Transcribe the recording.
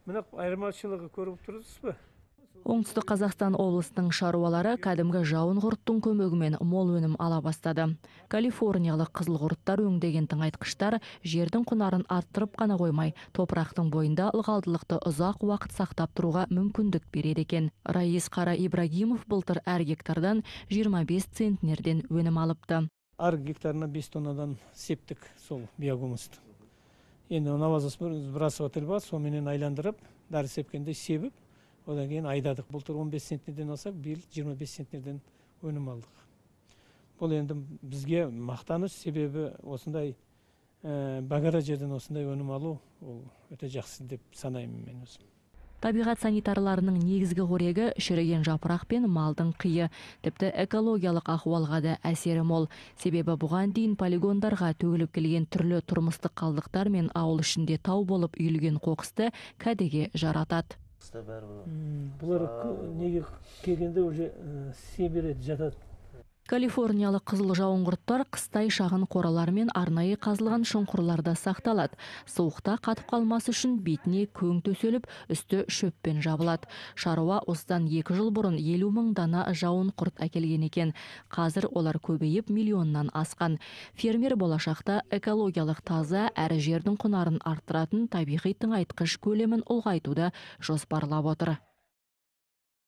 Мына айырмашылығы көріп тұрсыз ба? Оңтүстік Қазақстан облысының шаруалары кәдімгі жауын құрттың көмегімен мол өнім ала бастады. Калифорниялық қызыл құрттар өңдеген тыңайтқыштар жердің құнарын арттырып қана қоймай, топырақтың бойында ылғалдылықты ұзақ уақыт сақтап тұруға мүмкіндік береді екен. Раис Қара Ибрагимов былтыр әр гектардан 25 центнерден өнім алыпты. Әр гектарына 5 тоннадан септік сол биогумусты. Енді навозосбрасыватель бар, соменен айландырып, дәрі сепкенде себіп, одан кейін айдадық. Былтыр 15 центнерден алсақ, биыл 25 центнерден өнім алдық. Бұл енді бізге мақтаныш, себебі осындай багара жерден осындай өнім алу ол өте жақсы деп санаймын мен өзім. Табиғат санитарларының негізгі қорегі шіріген жапырақ пен малдың қиы. Тіпті экологиялық ахуалға да әсері мол. Себебі бұған дейін полигондарға төгіліп келген түрлі тұрмыстық қалдықтар мен ауыл ішінде тау болып үйілген қоқысты кәдеге жаратады. Бұлар неге келгенде уже себереді, жатады. Калифорниялық қызыл жауынқұрттар қыстай шағын қоралар мен арнайы қазылған шұңқырларда сақталады. Суықта қатып қалмас үшін бетіне көң төселіп, үсті шөппен жабылады. Шаруа осыдан 2 жыл бұрын 50 мың дана жауынқұрт әкелген екен. Қазір олар көбейіп миллионнан асқан. Фермер болашақта экологиялық таза әрі жердің құнарын арттыратын табиғи тыңайтқыш көлемін ұлғайтуды жоспарлап отыр.